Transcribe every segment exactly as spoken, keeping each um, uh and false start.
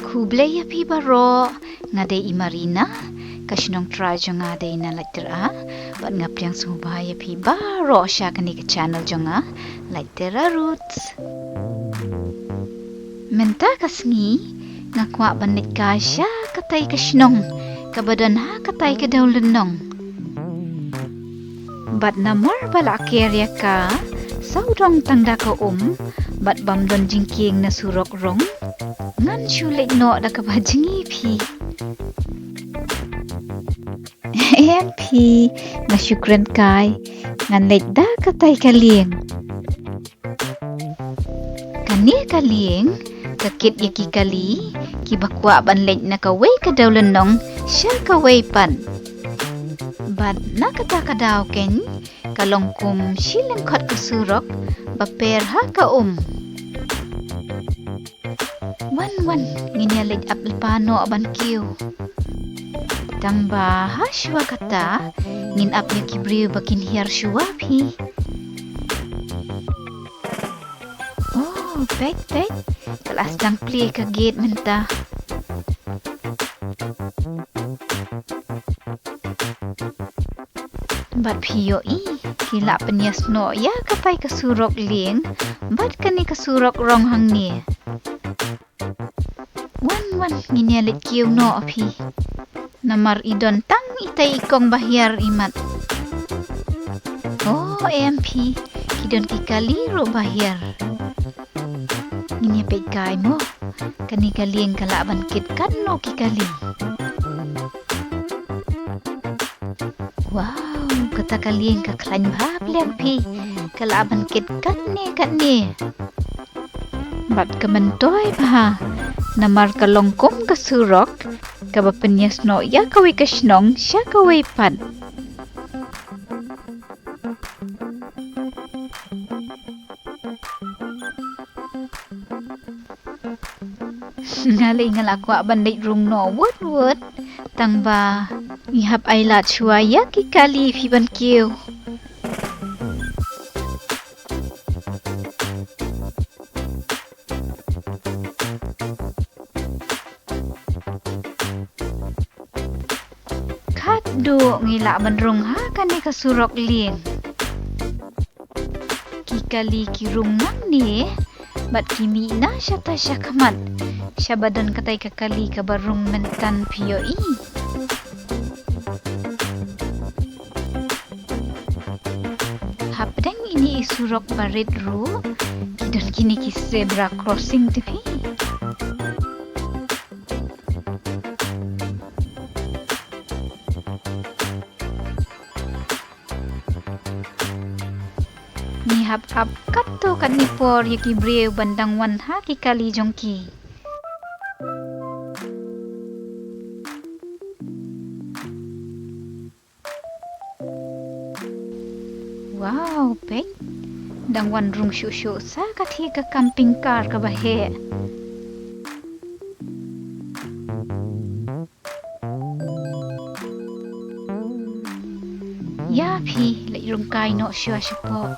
Khublei ïa phi baroh, nga dei i Marina, ka shnong trai jong nga dei na Laittyra, bad nga pdiang sngewbha ïa phi baroh sha kane ka channel jong nga, Laittyra Roots. Mynta ka sngi, nga kwah ban leit kai sha katei ka shnong, kaba don ha katei ka dewlynnong. Bad namar ba la ker ïa ka, sawdong tang da ka um, bad bym don jingkieng na surok rong, ngan shu leit noh da kaba jngi phi. Em phi, nga shu kren kai, ngan leit da katei ka lieng. Kane ka lieng, ka kit ïa ki kali, kiba kwah ban leit na kawei ka dewlynnong, sha kawei pat. Bad na kata ka daw keiñ, ka long kum shi lyngkhot ka surok, ba per ha ka um. Wan wan, ngin ïa leit ap lypa noh ban kiew. Tang ba ha shuwa kata, ngin ap ïa ki briew ba kin hiar shuwa phi. Oh, peit, peit. Ka la sdang plie ka gate mynta. Bad phi ïohi, ki la pynïasnoh ïa katei ka surok lieng, bad kane ka surok rong hangne. Wan wan, ngin ïa leit kiew noh phi. Namar i don tang itei i kong ba hiar imat. Oh, em phi, ki don ki kali ruh ba hiar. Ngin ïa peit kai mo, kane ka lieng ka lah ban kit katno ki kali. Wow, kata ka lieng ka khlaiñ bha pleng phi, ka lah ban kit katne katne. Bad ka myntoi bha, namar ka long kum ka surok, kaba pynïasnoh ïa kawei ka shnong sha kawei pat. Nga lei nga la kwah ban leit rung noh wut wut, tang ba ngi hap ai lad shuwa ïa ki kali phi ban kiew. Khatduh ngi lah ban rung ha kane ka surok lieng. Ki kali ki rung nangne, bad ki mih na shata shakhmat, shaba don katai ka kali kaba rung myntan phi ïohi. Hapdeng ine i surok barit ruh, ki don kine ki zebra crossing te phi. Ngi hap ap katto katne por ïa ki briew ban dang wan ha ki kali jong ki. Wow, peit. Dang wan rung shuh shuh sa kathie ka camping car kaba heh. Ïa phi, leit rung kai noh shuwa shapoh.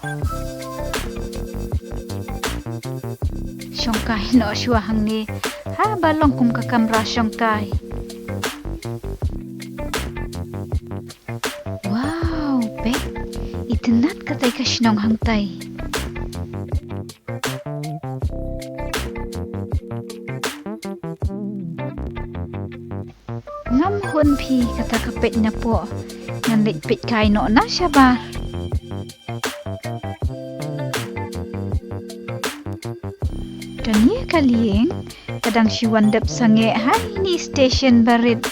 Shong kai noh shuwa hangne. Haba long kum ka kamra shong kai. Wow, peit. Itynnad katai ka shnong hangtai. Ngam hun phi kata ka peit napoh. Ngan leit peit kai noh na shabar. Kane ka lieng ka dang shu wan dep sangeh ha ine i station barit.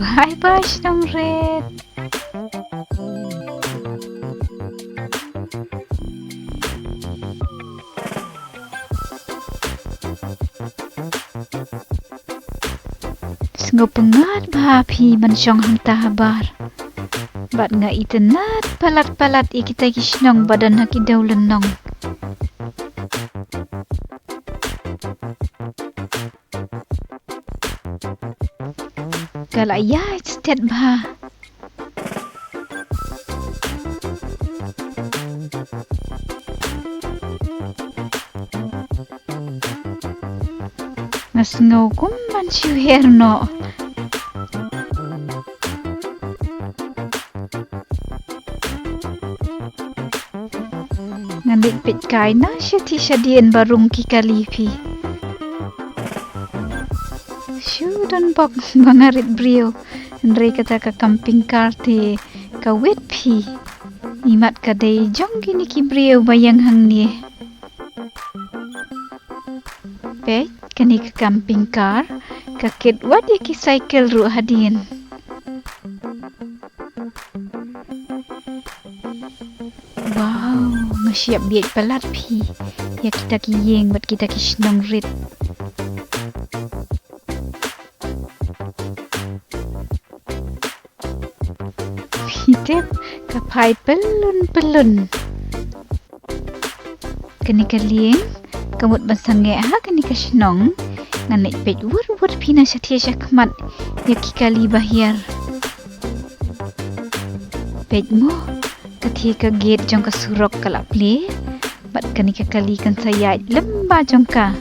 Bye bye shnong rit. Sngewpyngngad bha phi ban shong hangta habar. Bad nga itynnad palat palat ïa kita ki shnong ba don ha ki dewlynnong. Ka la ïaid stet bha. Nga sngew kum ban shu her noh. Ngan leit peit kai na shatei shadien ba rung ki kali phi. Shu don bok ba nga rit briew. Hynrei kata ka camping car te ka wit phi. Imat ka dei jong kine ki briew ba ïeng hangne. Peit, kane ka camping car ka kit wat ïa ki cycle ruh hadien. Wow, nga shah ïeit palat phi ïa kita ki ïing bad kita ki shnong rit. Phi tip, ka phai pelun pelun. Kane ka lieng ka mut ban sangeh ha kane ka shnong. Ngan leit peit wut wut phi na shatei shakhmat ïa ki kali ba hiar. Peit mo, ka thie ka gate jong ka surok ka la plie bad kane ka kali kan sa ïaid lem ba jong ka.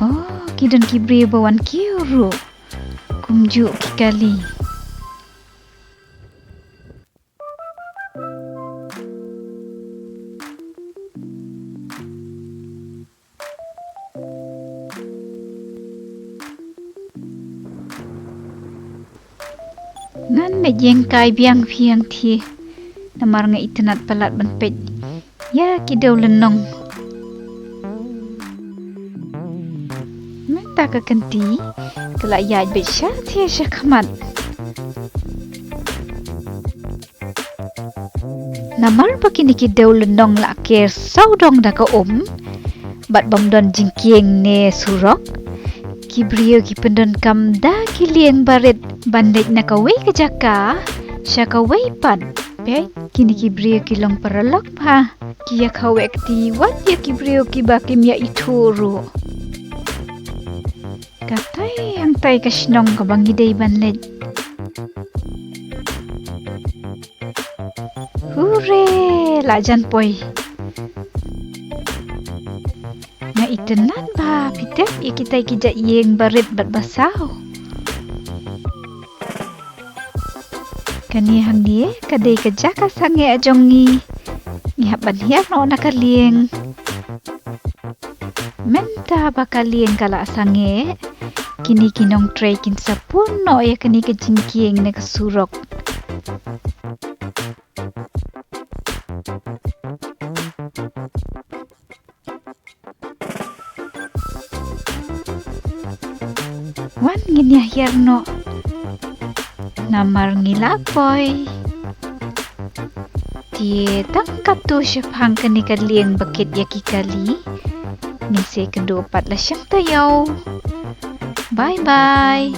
Oh, ki don ki briew ba wan kiew ruh. Kumjuh ki kali. Ngan leit ïeng kai biang phi hangthie. Namar nga itynnad palat ban peit ïa ki dewlynnong. Mynta ka kynti ka la ïaid beit shatei shakhmat. Namar ba kine ki dewlynnong la ker sawdong da ka um bad bym don jingkieng ne surok, ki briew ki pyndonkam da ki lieng barit ban leit na kawei ka jaka sha kawei pat. Peit, kine ki briew ki long paralok bha. Ki ïa khaw ïa kti wat ïa ki briew kiba kim ïa ithuh ruh. Katai hangtai ka shnong kaba ngi dei ban leit. Hure, la jan poi. Nga itynnad bha phi tip ïa kitai ki jait ïing barit bad basaw. Kane hangne ka dei ka jaka sangeh jong ngi. Ngi hap ban hiar noh na ka lieng. Mynta ba ka lieng ka la sangeh, kine ki nongtrei kin sa pun noh ïa kane ka jingkieng na ka surok. Wan ngin ïa hiar noh. Namar ngi la poi. Te tang katto shaphang kane ka lieng ba kit ïa ki kali. Ngin sa ïakynduh pat la shang taïew. Bye bye.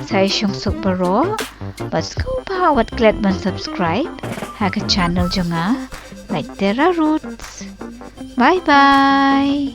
Sa ïa shong suk baroh. Bad sngewbha wat klet ban subscribe ha ka channel jong nga, Like Terra Roots. Bye bye.